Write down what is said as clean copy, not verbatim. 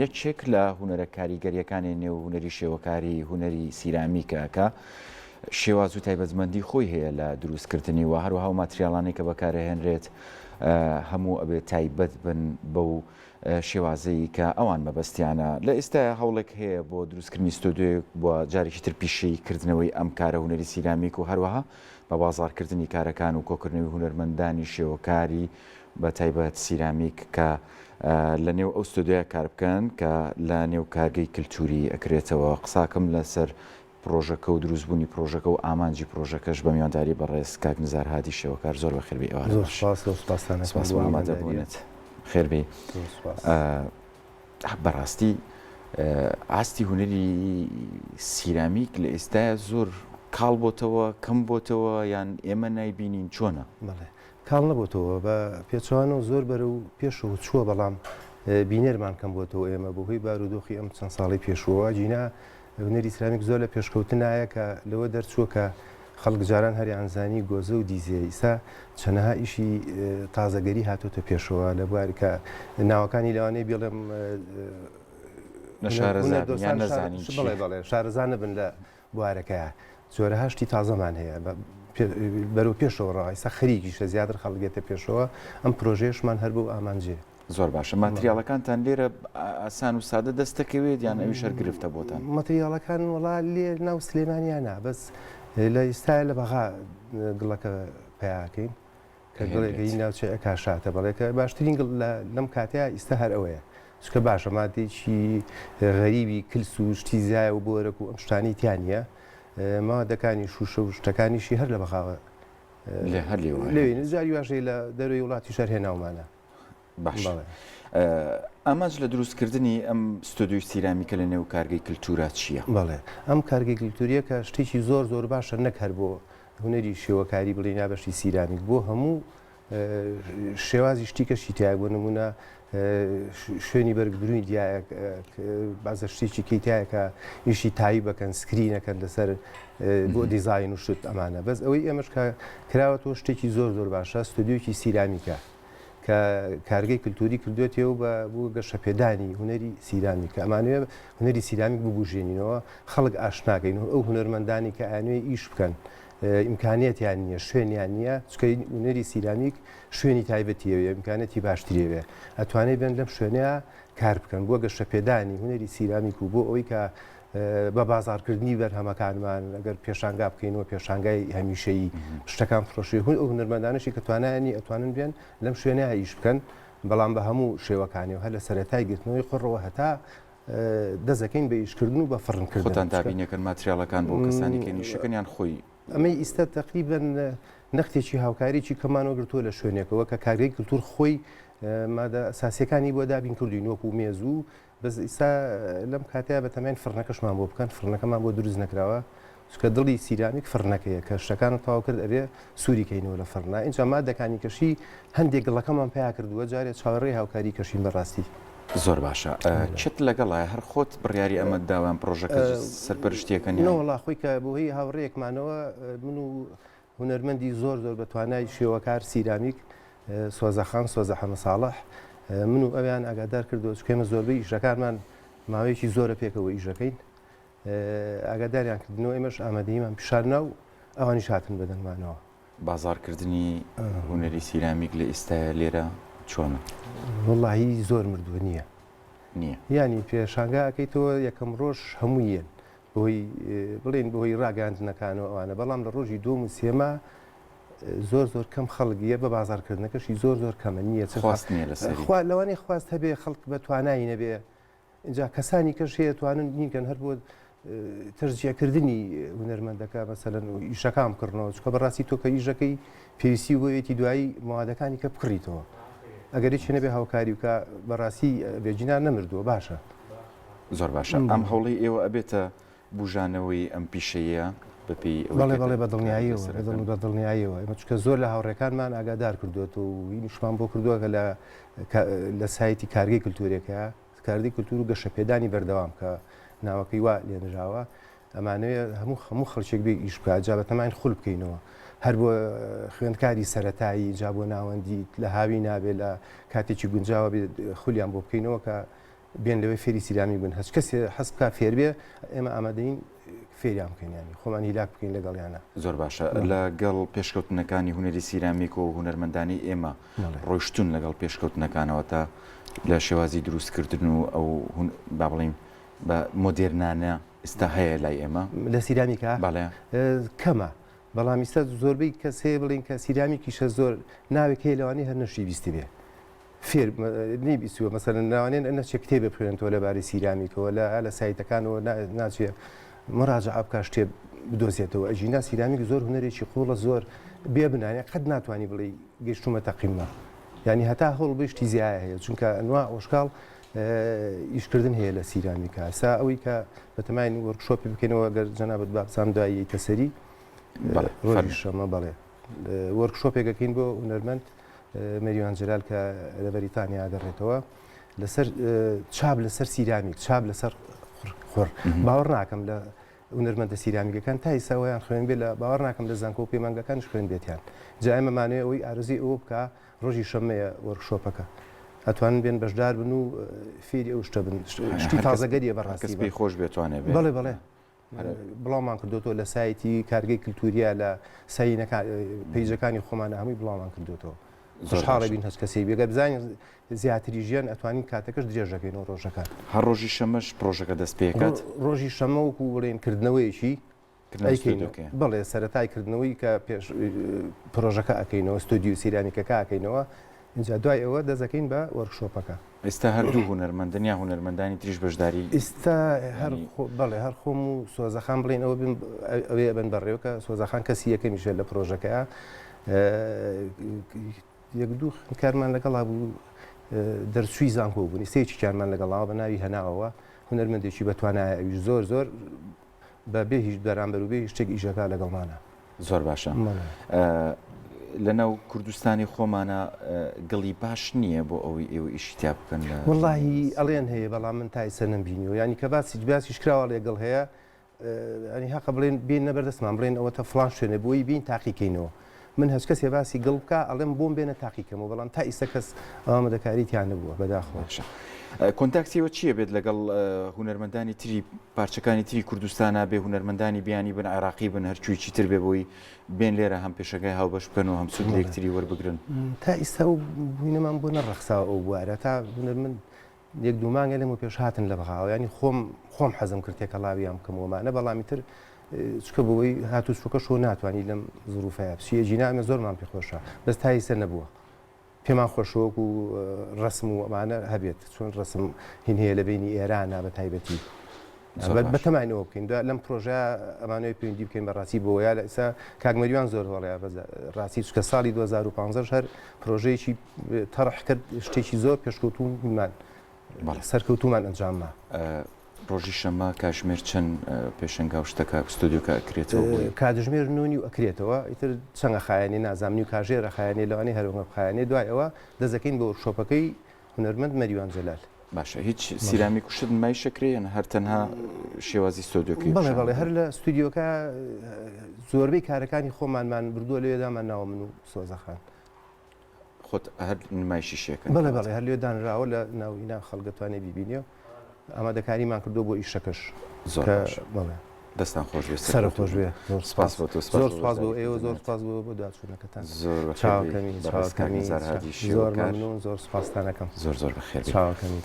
یەکێک لە هونەرە کاریگەریەکانی نێو هونەری شێوەکاری هونەری سیرامیکە کە شێواز و تایبەتمەندی خۆی هەیە لە دروستکردنی و هەروەها و ماتریاڵانەی کە بەکارەهێنرێت هەموو ئەبێت تایبەت بن بەو شێوازەی کە ئەوان مەبەستیانە. لە ئێستایا هەوڵێک هەیە بۆ دروستکردنی ستۆدیۆیەک بۆ جارێکی تر پیشەیی کردنەوەی ئەم کارە هونەری سیرامیک و هەروەها بە بازاڕکردنی کارەکان و کۆکردنەوەی هونەرمەندانی شێوەکاری بە تایبەت سیرامیک کە لە نێو ئەو ستۆدیۆیە کار بکەن کە لە نێو کارگەی کلتوری ئەکرێتەوە. قساکەم لەسەر پرۆژەکە و دروستبوونی پرۆژەکە و ئامانجی پرۆژەکەش بە میوانداری بەڕێز کاک نزار هادی شێوەکار زۆر بەخێر بێی ئێوارە زۆر باش. سپاس زۆر سپاستان ئەکەم سپاس بۆ بۆ میوانداریت. ئامادەبوونت. خێر بێی. زۆر سپاس. بەڕاستی ئاستی هونەری سیرامیک لە ئێستایا زۆر کاڵ بۆتەوە، کەم بۆتەوە یان ئێمە نایبینین چۆنە؟ بەڵێ کاڵ نەبۆتەوە بە پێچەوانەوە زۆر بەرەو پێشەوە چووە بەڵام بینەرمان کەم بۆتەوە ئێمە بەهۆی بارودۆخی ئەم چەند ساڵەی پێشووەوە گینا هونەری سرامیک زۆر لە پێشکەوتنایە کە لەوە دەرچووە کە خەڵک جاران هەریان زانی گۆزە و دیزێ ئیسا چەنەها ئیشی تازەگەری هاتۆتە پێشەوە لە بواری کە ناوەکانی لەوانەیە بڵێم نەشارەزا نەزانین بڵێ بەڵێ شارەزا نەبن لە بوارەکەیا جۆرەها شتی تازەمان هەیە بەرەو پێشەوە ڕا ئیسا خەریکیشە زیاتر خەڵک دێتە پێشەوە ئەم پرۆژەیەشمان هەر بەو ئامانجەیە. زۆر باشە ماتریاڵەکانتان لێرە ئاسان و سادە دەست دەکەوێت یان ئەویش هەر گرفتە بۆتان؟ ماتریاڵەکان وەڵا لێ ناو سلێمانیا نا بەس لە ئیستایا لە بەغا گڵەکە پەیاکەین کە گڵێکە هی ناوچەی ئەکاشاتە بەڵێ کە باشترین گڵ لەم کاتەیا ئیستا هەر ئەوەیە چونکە باشە مادەیەکی غەریبی کلس و شتی زیایە و بۆرەک و ئەم شتانەی تیا نییە مادەکانی شوشە و شتەکانیشی هەر لە بەغاوە لێ هەر لێوە لێوین جاری واش هەیە لە دەرەوەی وڵاتیش هەر هێناومانە. باشە ئامانج لە دروستکردنی ئەم ستۆدیۆی سیرامیکە لە نێو کارگەی کلتورا چییە؟ بەڵێ ئەم کارگەی کلتوریە کە شتێکی زۆر زۆر باشە نەک هەر بۆ هونەری شێوەکاری بڵێین یا بەشی سیرامیک بۆ هەموو شێوازی شتی کەشی تایە بۆ نمونە شوێنی بەرگ بروین دیایە بازە شتێکی کەی تایە کە ئیشی تایی بەکەن سکرینەکەن لەسەر بۆ دیزاین و شت ئەمانە بەس ئەوەی ئێمەش کە کراوەتەوە شتێکی زۆر زۆر باشە ستۆدیۆکی سیرامیکە کە کارگەی کلتوری کردوێتیەوە بە بۆ گەشەپێدانی هونەری سیرامیک کە ئەمانەوێ هونەری سیرامیک ببوژێنینەوە خەڵک ئاشناکەین و ئەو هونەرمەندانی کە ئەیانوێ ئیش بکەن ئیمکانیەتیان نییە شوێنیان نییە چونکە هونەری سیرامیک شوێنی تایبەتیەوێ ئیمکانەتی باشتریەوێ ئەتوانێ بێن لەم شوێنەیە کار بکەن بۆ گەشەپێدانی هونەری سیرامیک و بۆ ئەوەی کە بە بازاڕکردنی بەرهەمەکانمان ئەگەر پێشانگا بکەینەوە پێشانگای هەمیشەیی شتەکان فرۆشی هون ئەو هونەرمەندانەشی کە توانایان نیە ئەتوانن بێن لەم شوێنەیە ئیش بکەن بەڵام بە هەموو شێوەکانی و هەر لە سەرەتای گرتنەوەی قوڕەوە هەتا دەزەکەین بە ئیشکردن و بە فڕنکردن. خۆتان دابینەکەن ماتریاڵەکان بۆ کەسانی کە نیشەکەن یان خۆی؟ ئەمەی ئیستا تەقریبەن نەختێکی هاوکاریی کەمان وەگرتووە لە شوێنێکەوە کە کارگەی کلتور خۆی مادە ئەساسیەکانی بۆ دابین کردوین وەکو مێز و بەس ئیستا لەم کاتەیا بەتەماین فڕنەکەشمان بۆ بکەن فڕنەکەمان بۆ دروست نەکراوە چونکە دڵی سیرامیک فڕنەکەیە کە شتەکانت تەواو کرد ئەبێ سووری کەینەوە لە فڕنا ئینجا مادەکانی کەشی هەندێک گڵەکەمان پیا کردووە جارێ چاوەڕێی هاوکاری کەشین بەڕاستی. زۆر باشە چت لەگەڵایە هەر خۆت بڕیاری ئەمەت داوە یان پڕۆژەکە سەرپەرشتیەکەن یان؟ نەوەڵا خۆی کە بۆ هی هاوڕێیەکمانەوە من و هونەرمەندی زۆر زۆر بە توانای شێوەکار سیرامیک سۆزە خان، سۆزە حەمە ساڵح، من و ئەویان ئاگادار کردەوە چونکە ئێمە زۆربەی ئیشەکانمان ماوەیەکی زۆرە پێکەوە ئیشەکەین ئاگاداریان کردنەوە ئێمەش ئامادەییمان پیشان نا و ئەوانیش هاتن بە دەنگمانەوە. بازاڕکردنی هونەری سیرامیک لە ئیستایا لێرە چۆنە؟ وەڵاهی زۆر مردووە نییە. نییە. یانی پێشانگا ئەکەیتەوە یەکەم ڕۆژ هەمووی یەن بەهۆی بڵێین بەهۆی ڕاگەیاندنەکانەوە ئەوانە بەڵام لە ڕۆژی دووەم و سێما زۆر زۆر کەم خەڵک یە بە بازاڕکردنەکەشی زۆر زۆر کەمە نییە چ خواست نییە لەسەری خوا لەوانەیە خواست هەبێ خەڵک بە توانایی نەبێ اینجا کەسانی کەش هەیە توانن نینکەن هەر بۆ تەشجیعکردنی هونەرمەندەکە مەسەلەن ئیشەکان بکڕنەوە چونکە بەڕاستی تۆ کە ئیشەکەی پێویستی بۆیەتی دوایی مەوادەکانی کە بکڕیتەوە ئەگەر یەکێ نەبێ هاوکاری بکا بەڕاستی بێجینا نەمردووە باشە. زۆر باشە ئەم هەوڵەی ئێوە ئەبێتە بوژانەوەی ئەم پیشەیە بەپێی ئەوەی بەڵێ کە بەڵێ بە کاری دڵنیاییەوە لەسەر بە دڵ ئەکەن؟ بە دڵنیاییەوە ئێمە چونکە زۆر لە هاوڕێکانمان ئاگادار کردووەتەوە و هینیشمان بۆ کردووە کە لە لە سایتی کارگەی کلتورێکە کارگەی کلتور و گەشەپێدانی بەردەوام کە ناوەکەی وا لێنراوە ئەمانەوێ هەموو هەموو خەڵکێک بێ ئیش بکات جا بەتەماین خول بکەینەوە هەر بۆ خوێندکاری سەرەتایی جا بۆ ناوەندی لە هاوی نابێ لە کاتێکی گونجاوە بێ خولیان بۆ بکەینەوە کە. بێن لەوێ فێری سیرامیک بن هەچ کەسێ حەز بکا فێر بێ ئێمە ئامادەین فێریان بکەین یانی خۆمان هیلاک بکەین لەگەڵیانە. زۆر باشە لەگەڵ پێشکەوتنەکانی هونەری سیرامیک و هونەرمەندانی ئێمە ڕۆیشتوون لەگەڵ پێشکەوتنەکانەوە تا لە شێوازی دروستکردن و ئەو با بڵێین بە مۆدێرنانە ئیستا هەیە لای ئێمە؟ لە سیرامیکا؟ بەڵێ. کەمە بەڵام ئیستا زۆربەی کەس هەیە بڵێین کە سیرامیکیشە زۆر ناوێک هەیە لەوانەیە هەر نەشی بیستبێ فێر نەیبیستووە مەسەلەن لەوانەیە نەچێ کتێبێ بخوێنێتەوە لەبارەی سیرامیکەوە لە لە سایتەکانەوە ناچێ مراجعە بکا شتێ بدۆزێتەوە ئەگینا سیرامیک زۆر هونەرێکی قوڵە زۆر بێ بنانێ قەت ناتوانانی بڵێ گەشتومەتە قیمە یعنی هەتا هەوڵ بێ شتی زیایە هەیە چونکە ئەنوا ئۆشکاڵ ئیشکردن هەیە لە سیرامیکا سا ئەوەی کە بەتەماین workshop ی بکەینەوە گەر جەنابەت بابزانم دوایی تەسەری ڕۆژی شەمە بەڵێ workshop ێک ئەکەین بۆ هونەرمەند مەریوان جەلال کە لە بەریتانیا ئەگەڕێتەوە لەسەر چاپ لەسەر سیرامیک چاپ لەسەر قوڕ باوەڕ ناکەم لە هونەرمەندە سیرامیکەکان تا ئیستا ویان خوێن بێ لە باوەڕ ناکەم لە زانکۆ و پەیمانگەکانیش خوێن بێتیان جا ئێمە مانەوێ ئەوەی ئارەزووی ئەوە بکا ڕۆژی شەممەیە workshop ەکە ئەتوانن بێن بەشدار بن و فێری ئەو شتە بن شتی تازەگەریە بەڕاستی پێی خۆش بێتوانێ بەڵێ بەڵێ بڵاومان کردوەوە لە سایتی کارگەی کللتوریا لە ساینەکان page ەکانی خۆمانە هەمووی بڵاومان کردوێتەوە خۆشحاڵە بین هەچ کەسی بێگە بزانین زیاتری ژیان ئەتوانین کاتەکەش درێژ دەکەینەوە ڕۆژەکان. هەر ڕۆژی شەمەش پرۆژەکە دەست پێکات؟ ڕۆژی شەمە وەکو بڵێن کردنەوەیەکی ئەیکەینەوە بەڵێ سەرەتای کردنەوەی کە پێش پرۆژەکە ئەکەینەوە ستۆدیو سیرامیکەکە ئەکەینەوە اینجا دوای ئەوە دەزەکەین بە workshop ەکە. ئێستا هەر دوو هونەرمەندن یا هونەرمەندانی تریش بەشداری؟ ئیستا هەر بەڵێ هەر خۆم و سۆزەخان بڵێن ئەوە بن ئەوێ ئەبن بەڕێوە کە سۆزەخان کەسی یەکەمیشە لە پرۆژەکەیە یەک دوو خوێندکارمان لەگەڵا بوو دەرچووی زانکۆ بوون ئیستا یەکێکیانمان لەگەڵاوە بە ناوی هەناوەوە هونەرمەندێکی بەتوانایە ئەویش زۆر زۆر بە بێ هیچ بەرامبەر و بێ هیچ شتێک ئیشەکە لەگەڵمانە. زۆر باشە لەناو کوردستانی خۆمانە گڵی باش نییە بۆ ئەوەی ئێوە ئیشی تیا بکەن لە وەڵاهی ئەڵێن هەیە بەڵام من تا ئیستا نەمبینیوە یانی کە باسی باسیش کراوە ئەڵێ گڵ هەیە ینی هەقە بڵێن بێنە بەردەستمان بڵێن ئەوەتە فڵان شوێنێ بۆی بین تاقیکەینەوە من هەچ کەسێ باسی گڵ بکا ئەڵێم بۆم بێنە تاقیکەمەوە بەڵام تا ئیستا کەس ئامادەکاری تیا نەبووە بەداخەوە. باشە contact ی ئێوە چییە بێت لەگەڵ هونەرمەندانی تری پارچەکانی تری کوردستانا بێ هونەرمەندانی بیانی بن عێراقی بن هەرکوێکی تر بێ بۆی بێن لێرە هەم پێشەگای هاوبەش بکەن و هەم سوود لە یەکتری وەربگرن؟ تا ئیستا ئەو بوینەمان بۆ نەڕەخساوە ئەو بوارە تا هونەرمەند یەک دوو مانگە لەمەو پێش هاتن لە بەغاوە یانی خۆم خۆم حەزم کرد تێکەڵاویان بکەم وەمانە بەڵام ئیتر چکە بۆی هاتوو چووکە شۆ ناتوانانی لەم زروفەیە بچی ئەگینا ئەمە زۆرمان پێ خۆشە بەس تا ئیسە نەبووە پێمان خۆشە وەکو ڕسم و ئەمانە هەبێت چۆن ڕسم هین هەیە لە بینی ئێرانە بە تایبەتی بەتەماینەوە بکەین لەم پرۆژە ئەمانەوەی پەیوەندی بکەین بە ڕاستی بۆ یا لە ئێستا کاک مەریوان زۆر هۆڵەیە بە ڕاستی چکە ساڵی 2015 هەر پرۆژەیەکی تەڕح کرد شتێکی زۆر پێشکەوتوومان سەرکەوتوومان ئەنجامما. ڕۆژی شەممە کاژمێر چەند پێشەنگا و شتەکە ستۆدیۆکە ئەکرێتەوە بۆی؟ کاتژمێر نۆ نیو ئەکرێتەوە ئیتر چەند ئەخایەنێ نازانم نیو کاژێر ئەخایەنێ لەوانەیە هەر ئەوەنە بخایەنێ دوای ئەوە دەست دەکەین بە workshop ەکەی هونەرمەند مەریوان جەلال. باشە هیچ سیرامیک و شت نمایش ئەکرێ یان هەر تەنها شێوازی ستۆدیۆکەی بەڵێ بەڵێ هەر لە ستۆدیۆکە زۆربەی کارەکانی خۆمانمان بردووە لەوێ دامان ناوە من و سۆزەخان. خۆت هەر نمایشی شێکەن بەڵێ بەڵێ هەر لێ دانراوە لە ناو ئینا خەڵک دەتوانێت بیبینێ ئامادەکاریمان کردو بۆ ئیشەکەش زۆر بەڵێ دەستان خۆش بێ سەر خۆش بێ زۆر سپاس بۆ تۆ زۆر سپاس بۆ ئێوە زۆر سپاس بۆ بۆ داچوونەکەتان زۆر چاوەکەمی چاوەکەمی زۆر مەمنون زۆر سپاستانەکەم زۆر زۆر بەخێر چاوەکەمی.